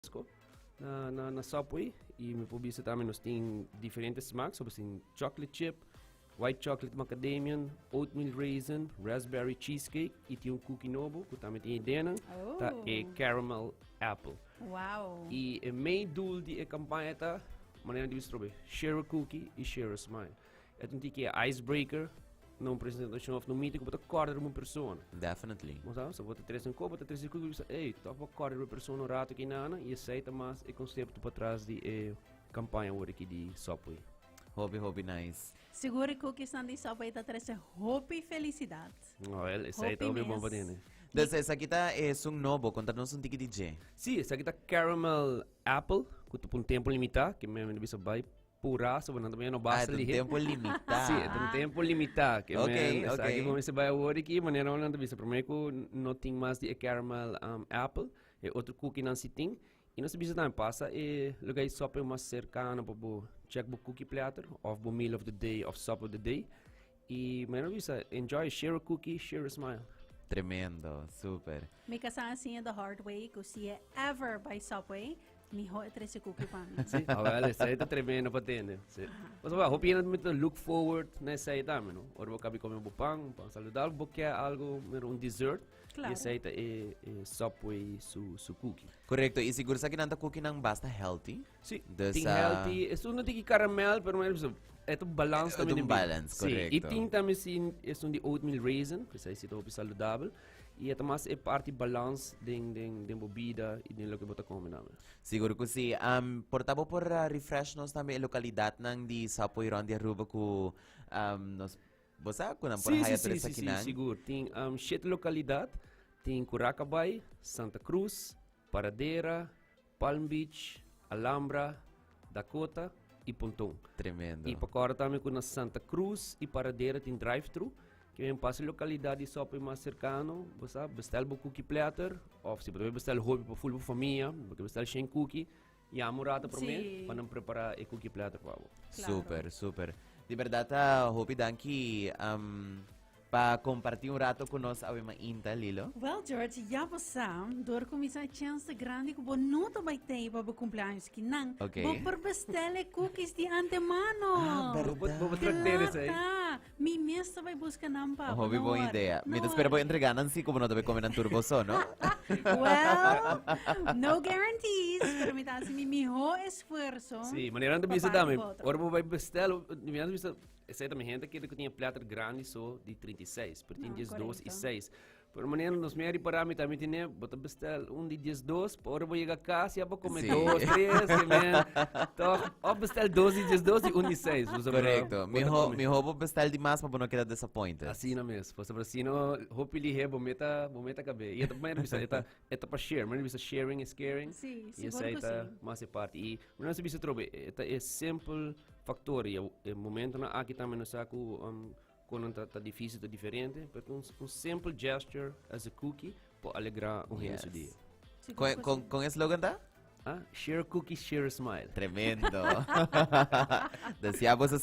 Fresco na Subway y mi por bisa tambe nos tin diferente smaak, so tin chocolate chip, white chocolate macadamian, oatmeal raisin, raspberry cheesecake y tin un cookie nobo cu tambe tin ideanan, ta e caramel apple. Y e main doel di e campaña ta, manera di bisa trobe, share a cookie y share a smile. E ta un tiki e icebreaker na un presentacion of na un meeting cu bo ta corda riba un persona. Definitely. Bo sa, so bo ta trece un copa, bo ta trece cookie, bo bisa, ey, toch bo corda riba e persona un rato aki nana, y esey ta mas e concepto patras di e campaña awor aki di Subway. Hopi, hopi nice. Sigur e cookiesnan di Subway ta trece hopi felicidad. Wel, esey ta Hopi hopi bon pa mes. tene. Dus esaki ta esun nobo, conta nos un tiki di dje. Si, esaki ta caramel apple, cu ta pa un tempo limita, cu mi a bisa bay Pura, so nan también no Ah, basta het un lihe. tempo limitá. Sí, het un tempo limitá. Que Ok, men, ok. Esaki bo mester bai awor aki, manera nan ta bisa promé ku no tin mas di e caramel apple, e otro cookie nan si tin. I nos ta bisa tambe pasa e lugar di shopping mas serkano pa bo check bo cookie platter of bo meal of the day of sup of the day. I manera nan bisa enjoy, share a cookie, share a smile. Tremendo, super. Mi kasá a siña the hard way ku si e ever bai Subway, Miho e trece cookie pa mi. Sí, ah, wel, esei ta tremendo pa tende. Sí. Pasobra, hopi hende ta look forward na esei tambe, no? Ora bo kabi come bo pan, pan saludabel, bo ke algo, mero un dessert. Claro. Y esei ta e Subway su cookie. Correcto, y sigur sa ki nan ta cookie nan basta healthy. Sí, Dus, tin ah, healthy, esun no tiki caramel, pero mero bisa, e ta balance E tambe ta un den bida. balance, Sí, y correcto. tin tambe sin esun di oatmeal raisin, que esei si ta hopi saludabel. Y e ta mas e parti balans den bo bida y den loke bo ta come tambe. Sigur cu si. Por ta bo por refresh nos tambe e localidadnan di Subway rond di Aruba cu nos, bo sa cu nan por Sí, haya sí, tur sí, sí, esakinan? sí, sigur. Tin shete localidad. Tin Curacabai, Santa Cruz, Paradera, Palm Beach, Alhambra, Dakota y Ponton. Tremendo. Y pa corda tambe cu na Santa Cruz y Paradera tin drive-thru. Ke men pasa localidad di Subway mas cercano, bo sa, bestel bo cookie platter, of si bo ta bay bestel hopi pa full bo famia, bo ke bestel shen cookie, yama un rato prome pa nan prepara e cookie platter pa bo. Super, super. Di berdad ta hopi danki pa comparti un rato cu nos awe mainta, Lilo. Well, George, ya bo sa, door cu mi sa e chance ta grandi cu bo no ta bay tey pa bo cumpleaños kinan, bo por bestel e cookies di antemano. Ah, berdad. Bo por tractera esey. Claro ta. Mi mes ta bai busca nan pa bo. Hopi No bon worry. idea. Mi No ta spera bo worry. entrega nan si como no ta bay come nan tur bo so, no? Well, no guarantees, pero mi ta haci mi miho esfuerzo. Sí, manera nan ta pa bisa parti tambe, botro. ora bo bai bestel, mi a bisa, esei ta mi hende kere ku tin e platter grandi so di 36, pero tin No, 12 y correcto. 6. Pero manera nos mi a ripará mi tambe tene, bo ta bestel un di 12, pa ora bo yega kas ya bo come dos, tres, ke men. Toch, of bestel dos di 12 y un di 6. Pasobra Correcto. bo ta Miho, come. miho bo bestel di mas pa bo no keda disappointed. Asina mes. Pasobra si no, hopi lihe bo meta kabe. Y e ta manera bisa, e ta pa share. Manera bisa sharing is caring. Sí, Y sigur esei ku ta sí. mas e parti. Y manera nos bisa trobe, e ta e simple factor. Y e momentonan aki tambe nos sa ku Con nan ta difícil, ta diferente, pero un simple gesture as a cookie por alegra un hende su dia. Con e slogan ta? Ah, share a cookie, share a smile. Tremendo. Deseamos.